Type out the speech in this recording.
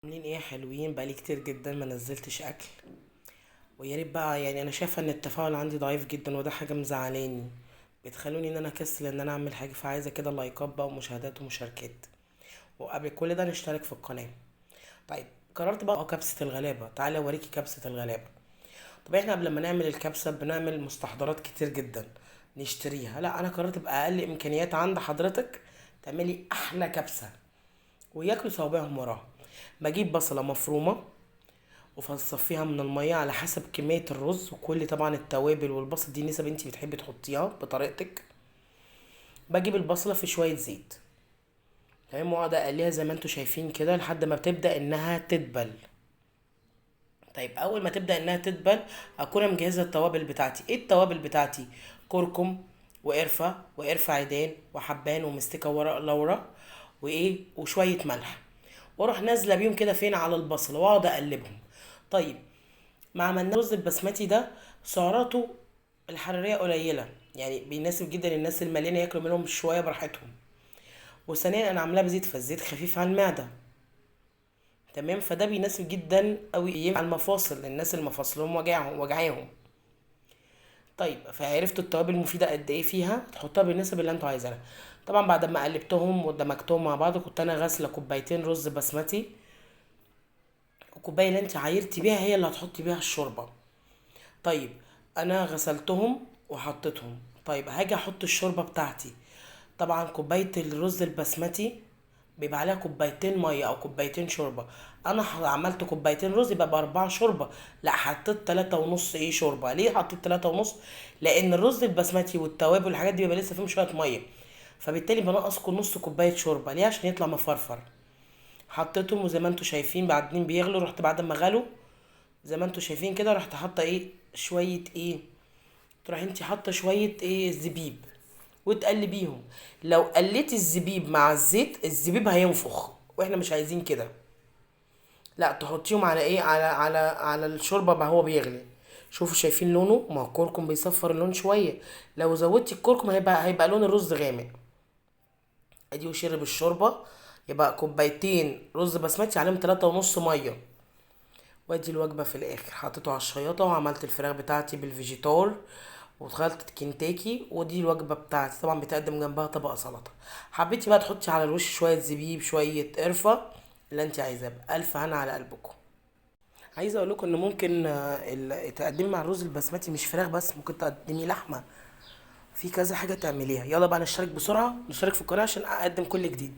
عاملين ايه يا حلوين؟ بقالي كتير جدا ما نزلتش اكل، ويا ريت بقى، انا شايفه ان التفاعل عندي ضعيف جدا، وده حاجة مزعلاني، بتخلوني ان انا اكسل ان انا اعمل حاجة، فعايزه كده لايكات بقى ومشاهدات ومشاركات، وقبل كل ده نشترك في القناة. قررت بقى كبسة الغلابة، تعالى اوريكي كبسة الغلابة. طب احنا قبل ما نعمل الكبسه بنعمل مستحضرات كتير جدا نشتريها، لا انا قررت باقل امكانيات عند حضرتك تعملي احلى كبسة وياكلوا صوابعهم وراها. بجيب بصله مفرومه وفصفيها من المية على حسب كمية الرز، وكل طبعا التوابل والبصل دي نسب انتي بتحبي تحطيها بطريقتك. بجيب البصله في شوية زيت، تمام، واقعد اقليها زي ما انتوا شايفين كده لحد ما بتبدا انها تدبل. اول ما تبدا انها تدبل اكون أنا مجهزة التوابل بتاعتي. ايه التوابل بتاعتي؟ كركم وقرفه وقرفه عيدان وحبان ومستكه ورق لورا وشوية ملح، واروح نازله بيهم كده فين على البصل واقعد اقلبهم. ما عملنا الرز البسمتي ده سعراته الحرارية قليله، بيناسب جدا الناس المليانة ياكلوا منهم شوية براحتهم. وثانيا انا عاملاه بزيت، فالزيت خفيف على المعدة، تمام، فده بيناسب جدا قوي على المفاصل، للناس اللي مفاصلهم وجعاهم. فعرفتوا التوابل المفيدة قد ايه فيها، تحطوها بالنسب اللي انتوا عايزينها. طبعا بعد ما قلبتهم ودمجتهم مع بعض كنت انا غاسله كوبايتين رز بسمتي، الكوباية اللي انت عايرتي بيها هي اللي هتحطي بيها الشوربة. انا غسلتهم وحطيتهم. هاجي احط الشوربة بتاعتي. طبعا كوباية الرز البسمتي بيبقى عليها كوبايتين مية او كوبايتين شوربة. انا عملت كوبايتين رز يبقى ب4 شوربة، لا حطيت تلاتة ونص شوربة. ليه حطيت تلاتة ونص؟ لان الرز البسمتي والتوابل والحاجات دي بيبقى لسه فيهم شوية مية، فبالتالي بنقص نص كوباية شوربة. ليه؟ عشان يطلع مفرفر. حطيتهم وزي ما انتوا شايفين بعدين بيغلوا، رحت بعد ما غلوا زي ما انتوا شايفين كده رحت حاطه ايه شوية ايه، تروحي انتي حاطه شوية ايه زبيب وتقلبيهم. لو قلتي الزبيب مع الزيت الزبيب هينفخ، واحنا مش عايزين كده، لا تحطيهم على ايه، على الشوربة ما هو بيغلي. شوفوا شايفين لونه، ما هو الكركم بيصفر اللون شوية، لو زودتي الكركم هيبقى لون الرز غامق. ادي وشرب الشوربة، يبقى كوبايتين رز بسمتي عليهم تلاتة ونص مية. وادي الوجبة في الاخر حطيته على الشياطه، وعملت الفراخ بتاعتي بالفيجيتار وخلطة كنتاكي، ودي الوجبة بتاعتي. طبعا بتقدم جنبها طبق سلطة. حبيتي بقى تحطي على الوش شوية زبيب شوية قرفه اللي انت عايزاه. بألف هنا على قلبكم. عايزه اقول لكم ان ممكن تقدمي مع الرز البسمتي مش فراخ بس، ممكن تقدمي لحمه، في كذا حاجة تعمليها. يلا بقى نشترك بسرعة، نشترك في القناة عشان اقدم كل جديد.